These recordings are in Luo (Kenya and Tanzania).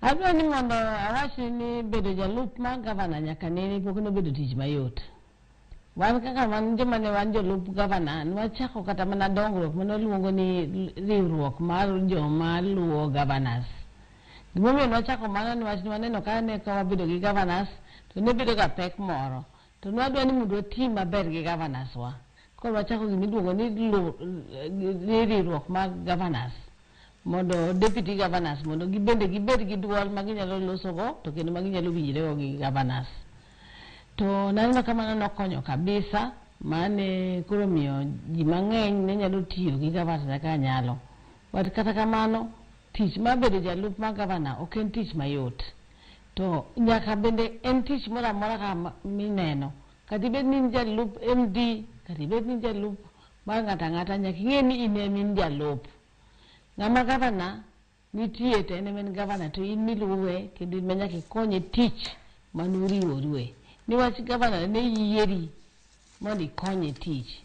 Adwa ni mondo awach ni bedo jalup mar gavana nyaka nene pok nobedo tich mayot. Wan kaka wan joma ne wan jolup gavana, nwachako kata mana dongruok mane waluongo ni riwruok mar joma luwo governors. Gimomiyo nwachako mano niwach nwaneno ka ne ka wabedo gi governors to ne bedo ga pek moro. To nwadwa ni mondo wati maber gi governors wa. Koro wachako gimiluongo ni ni riwruok mag governors mondo deputy governors mondo gibende gibed gi duol ma ginyalo losogo to kendo ma ginyalo winjrego gi governors. To naneno ka mano nokonyo kabisa mane koro miyo ji mang'eny ne nyalo tiyo gi governors kaka nyalo. But kata kamano, tich mar bedo jalup mar gavana ok en tich mayot. To nyaka bende en tich moro amora kaka mineno. Kata ibed ni in jalup MD, kata ibed ni in jalup mar ng'ato ang'ata, nyaka ing'e ni in ema in jalup. Ng'ama gavana nitie to en ema en gavana to in miluwe kendo in ma nyaka ikonye tich manuriworue. Niwach gavana ne yieri mondo ikonye tich.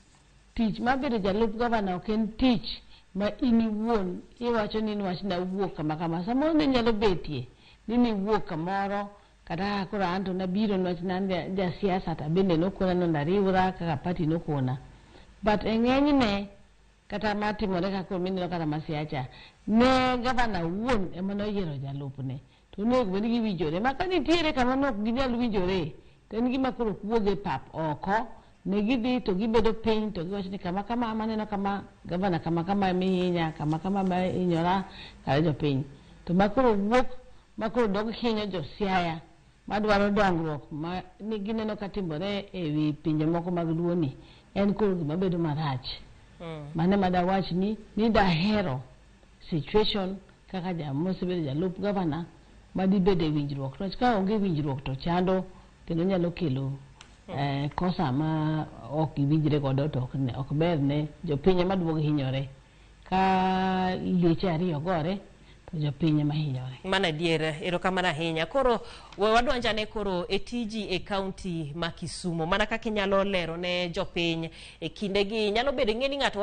Tich mar bedo jalup gavana ok en tich ma in iwuon iwacho ni niwach nawuok kama kama. Samoro ne nyalo betie ni niwuok kamoro kata kaka koro an to nabiro niwach ne an jasiasa to abende nokona mondo ariwra kaka party nokona. But e ng'enyne kata matimore kaka koro mineno kata ma Siaya cha, ne gavana owuon ema noyiero jalupne. To onego bed ni giwinjore. Ma ka nitiere kama ne ok ginyal winjore, to en gima koro ok wuog e pap oko. Ne gidhi to gibedo piny to giwacho ni kama kama ema aneno kama, gavana kama kama ema ihinya, kama kama ema hinyora, kare jopiny. To ma koro wuok ma koro dog hinyo jo Siaya madwaro dongruok ma ni gineno ka timore e wi pinje moko mag Luo ni, en koro gima bedo marach. Mano ema dawach ni dahero situation kaka mosebedo jalup gavana madibed e winjruok. Nikech ka onge winjruok to chando kendo nyalo kelo kosa ma ok giwinjre godo to ok ber ne jopiny ema duogo hinyore. Ka lieche ariyo gore to jopiny ema hinyore. Mano adier, erokamano ahinya. Koro we wadonjane koro e tiji e kaunti ma Kisumu. Mana kaka inyalo lero ne jopiny e kindegi, nyalo bedo ing'e ni ng'ato